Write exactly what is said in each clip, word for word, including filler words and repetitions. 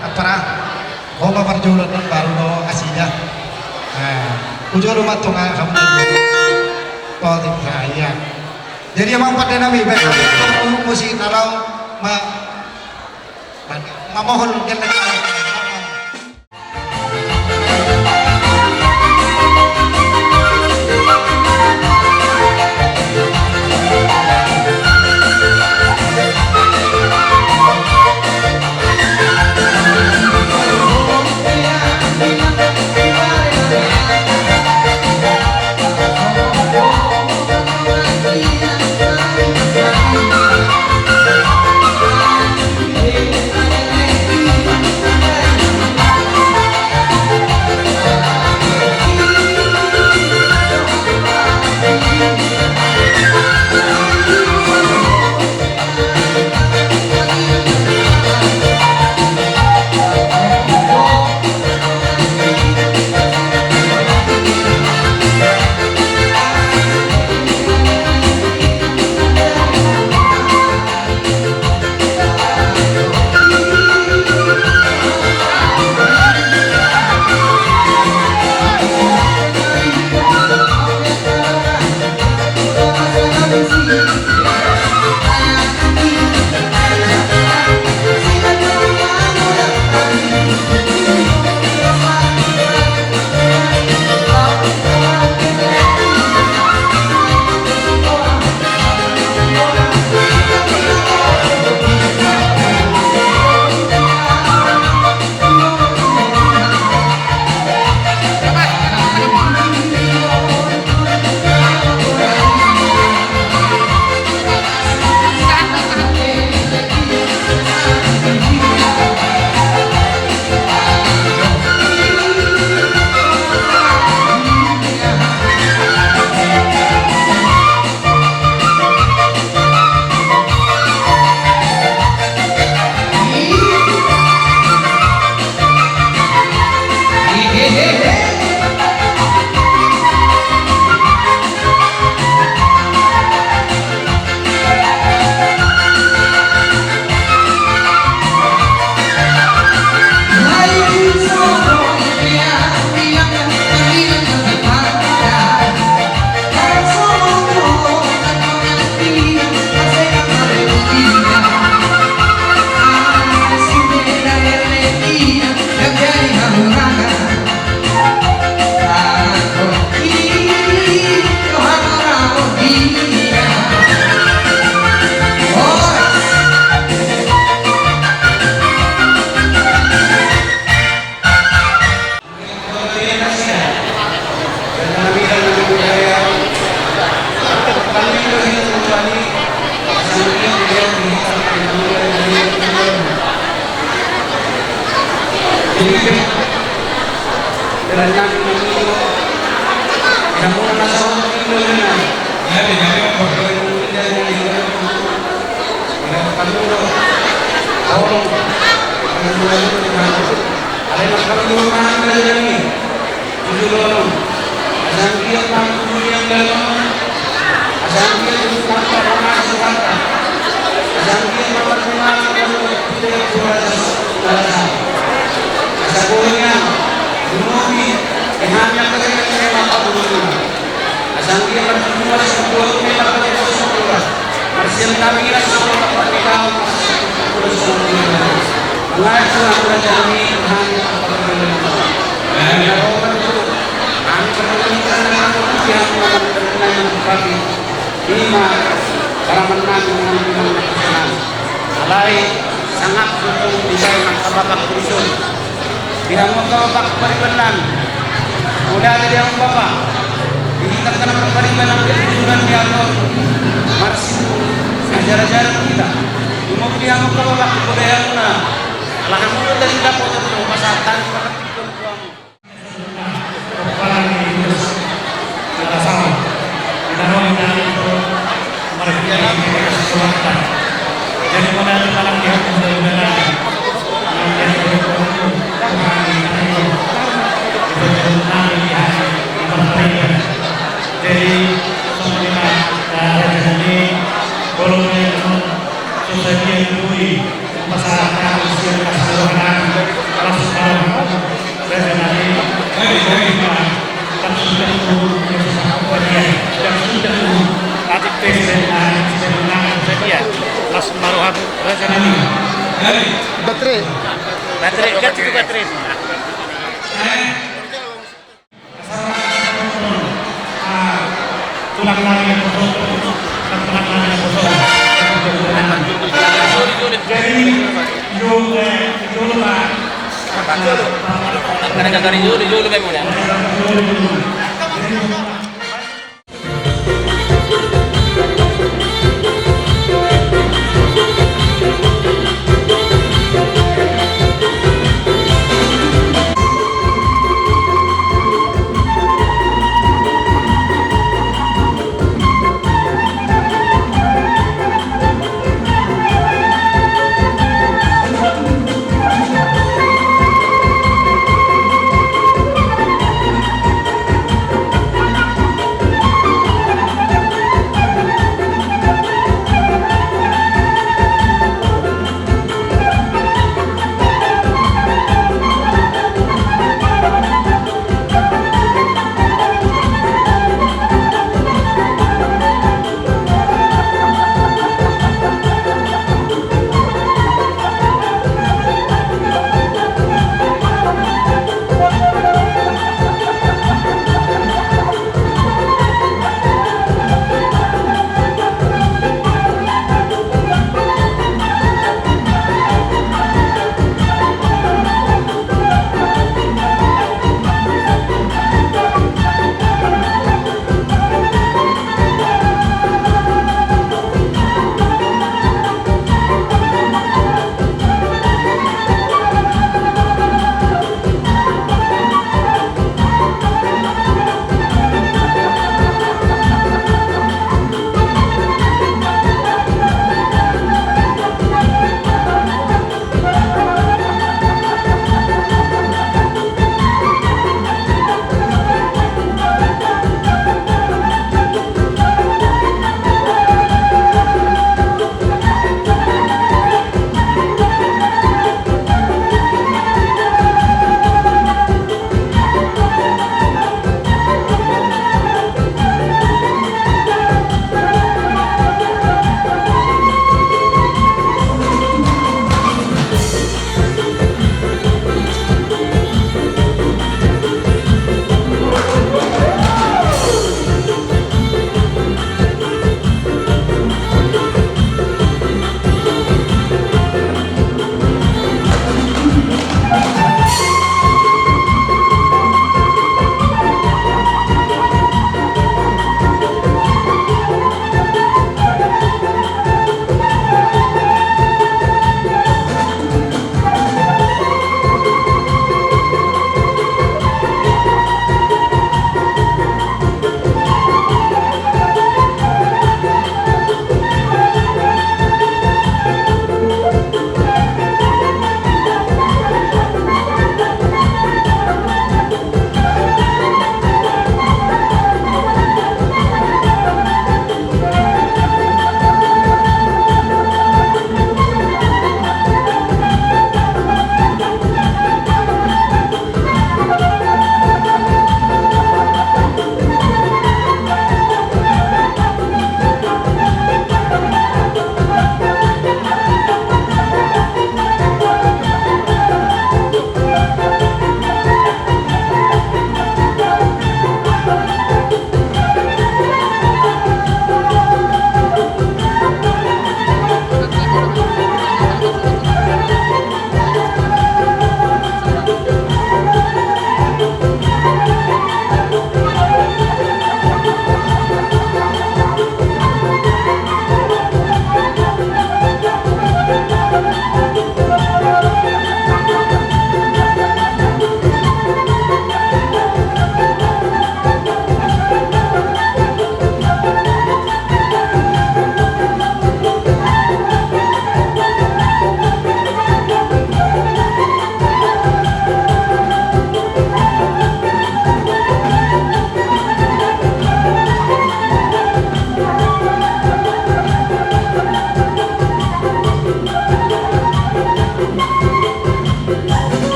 Ampara, ho ma parjolo annon baru do nasida. Nah, hujolo ma antong hamu na dua. Potik, nah, iya. Jadi amang pande nami, baen hamu musik na laho ma-, ma-, mamohon gelek. Asa anggiat ma tutu nian dalan on, asa anggiat tutu tangkas rohana, asa anggiat ma marjamala dalan on, asa boi nian, dumobi, hami angka denggan ni hami ma paduahon. Asa anggiat ma tutu marsibuat hami ma paduahon. Marsian hami na so, marsian hami na so. Tuhan, Tuhan, Tuhan, Tuhan. Ima paramanami dengan Tuhan. Alai sangap tutu di dalam angka babak tuson. Di hamu angka babak pariban nami. Mauliate di hamu Bapa. Di hita angka na marpariban nami di tujuan di anon. Marsitu ajar-ajar hita. Dumodum di hamu angka babak di poda hamuna. Ala hamu do tadi dapotan tu pasahat tadi pasahat tu hamu. Jadi, songon i ma, eh, raja nami, bolon ni on, so sadia dui, pasahat hami sian hasarohan nami, langsung harohan, raja nami, eh, eh, eh, langsung datang, eh, langsung datang, eh, eh, eh, eh, langsung harohan, raja nami. Baterai. Baterai, ganti ke baterai.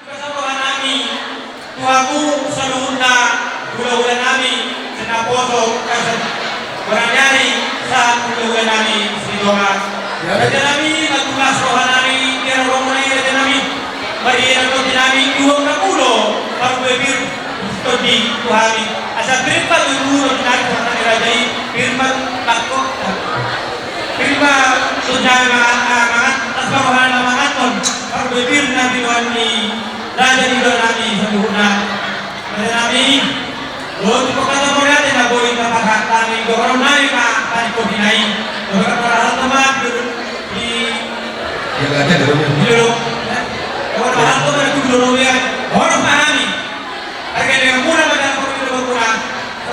Pasahat roha nami tu hamu saluhutna hulahula nami, sian naposo, sian bonari sahat hulahula nami Sitonga. Raja nami, matugas roha nami di haroromuna i, raja nami. Marhite tondi nami, dua pulu parbue pir tondi tu hami. Asa pir ma tutu tondi nami, raja i, pir ma bangko. Pir ma tutu nami mangan, mangan, asa roha nami mangan on. Parbue pir na di roha ni raja ni hulahula nami saluhutna. Raja nami, dohot di pokok na mauliate na boi tapasahat nami, dohonon nami ma tadi kopi nai. Dohot na parhalto ma di, di, di lolo. Dohot na parhalto ma di lolo ya. Horas ma hami. Pargellengon muna ma dalam kopi lolo muna.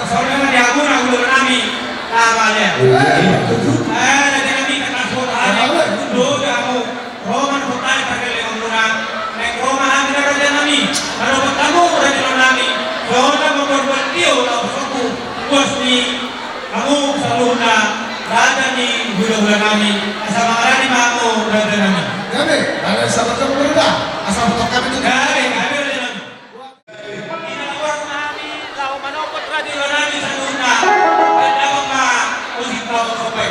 Songon i ma di hamuna hulahula nami. Ama ya. Eh, raja nami, kata suara hami. Dohot hamu. Ro ma na hot nami pargellengon muna, naeng ro ma hami na raja nami, manopot hamu raja nami, songon na mamboan tio laho pasoku, buas ni hamu saluhutna, raja ni hulahula nami, asa mangarani ma hamu raja nami. Gabe, ala sabatang berita, asa patok kami tu. Gabe, gabe raja nami. Ina lawan nami, laho manopot raja nami saluhutna, dan dapat ma musik lawan sopai.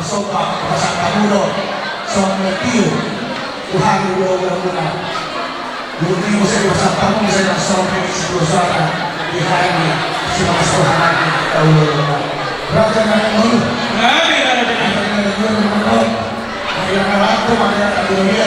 Soba, pasahat hamu do, songon na tio, tu hami do, muna-muna. Muse, pasahat hamu, muse na songon na tio, suara, di hami, simaso hami, tau do. Raja na ngolu. Raja na ngolu. Raja na ngolu. Raja na ngolu. Raja na ngolu.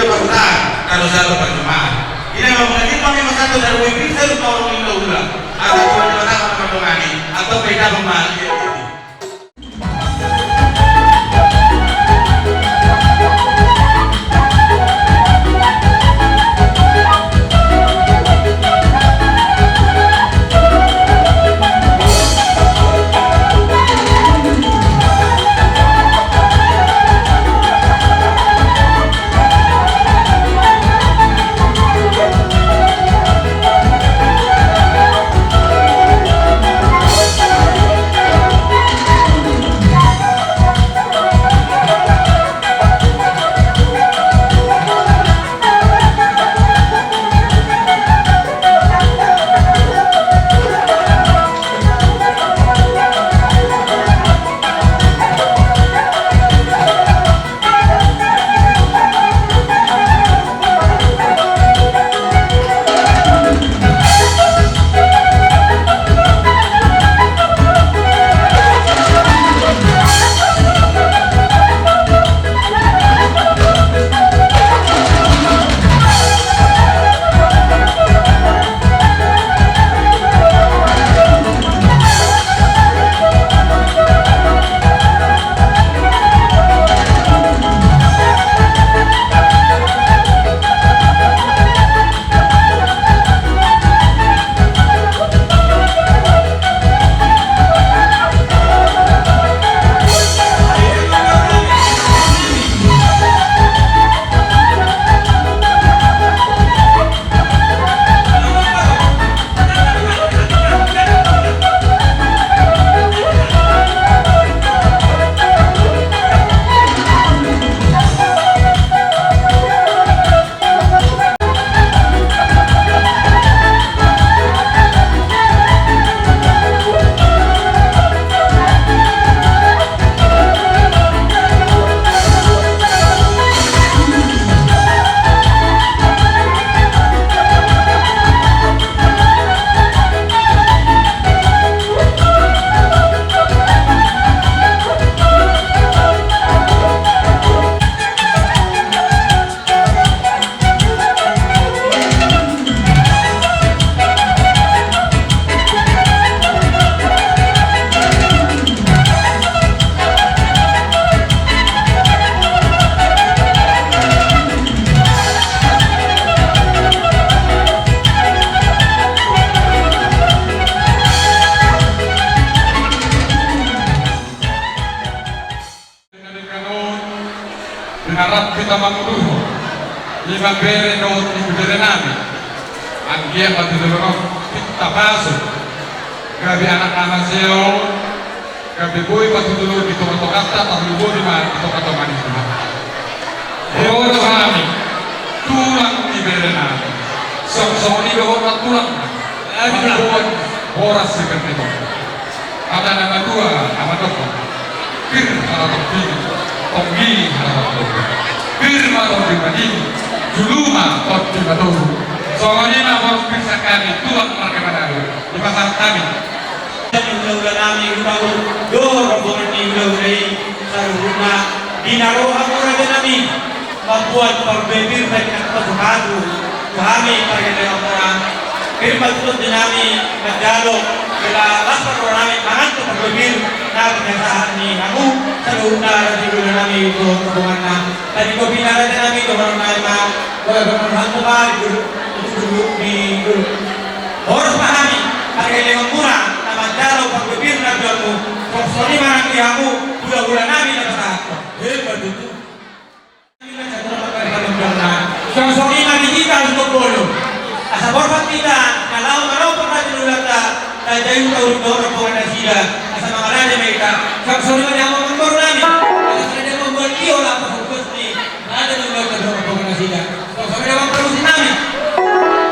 do parhata, taro salo parjumpa. Ina ma mangajil mangema sato dari wipin seru toro ni laula. Asa Tuhan Debata ma mandongani, atau beda ma. Harap hita mangudurhon ibebere dohot ibeberenami. Anggiat ma tu joloan on hita pasu gabe anak na masea, gabe boi patujolo di tongatonganta, tarlumobi ma di tongatonga ni Tuhan. Boto hami, tulang iberenami. Songon i do hita tulang. Amin. Mamboan boras sian ni Tuhan. Hata na matua na mandok: Pir hata tonggi, tonggi hata tonggi. Pir ma tondi madidi, julu ma tondi matogu. Songon i ma boras pir sian hami tulang marga Manalu. Dipasahat hami. Di hulahulanami, hula-hula dohot rombongan ni hulahula i saluhutna, di na ro hamu rajanami mamboan parbue pir na pinatupa tu hami pargellengon muna. Pir ma tu tondinami manjalo, jala las ma rohanami mangan tu parbue pir na pinasahat ni hamu saluhutna raja ni hulahulanami dohot rombonganna. Tadi kopi na rajanami dohononnami ma, boha dohonon hamu ma di guru, di guru, di guru. Horas ma hami pargellengon muna na manjalo parbue pir na pinasahatmu. Songon i ma nang di hamu hulahulanami na pasahathon. Emma tutu. Songon i ma di hita, asa borhat hita na laho manopot raja ni hulahulanta, raja i Hutauruk dohot rombongan nasida, asa mangaraja ma hita. Songon i ma di hamu amangborunami, asa raja i mamboan tio laho pasogos ni raja ni hulahulanta dohot rombongan nasida. Songon i ma di hamu amangborunami,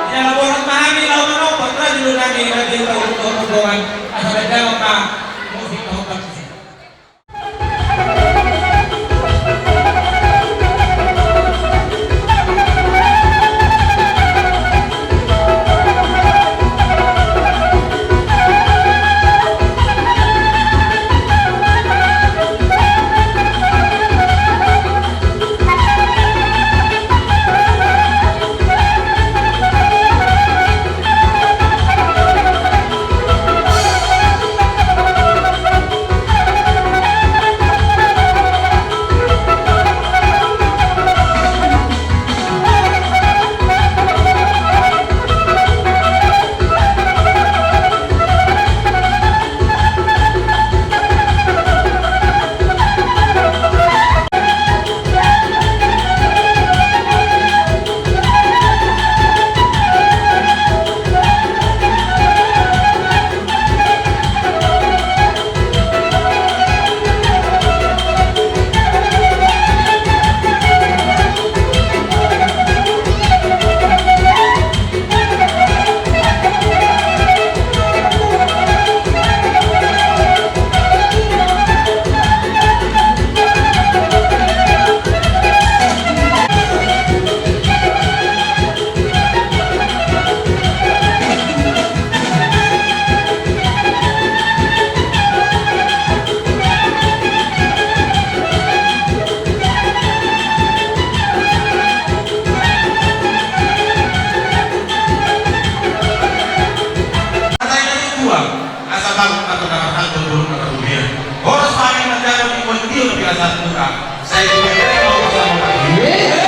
jala borhat ma hami laho manopot raja ni hulahulanta, raja i Hutauruk dohot rombongan, asa raja i ma musik na hombar. Asa baru atau dapat hal berburu atau kemudian. Horas paling menjadi di kualiti lebih rasa muka. Saya juga tidak mau bersama.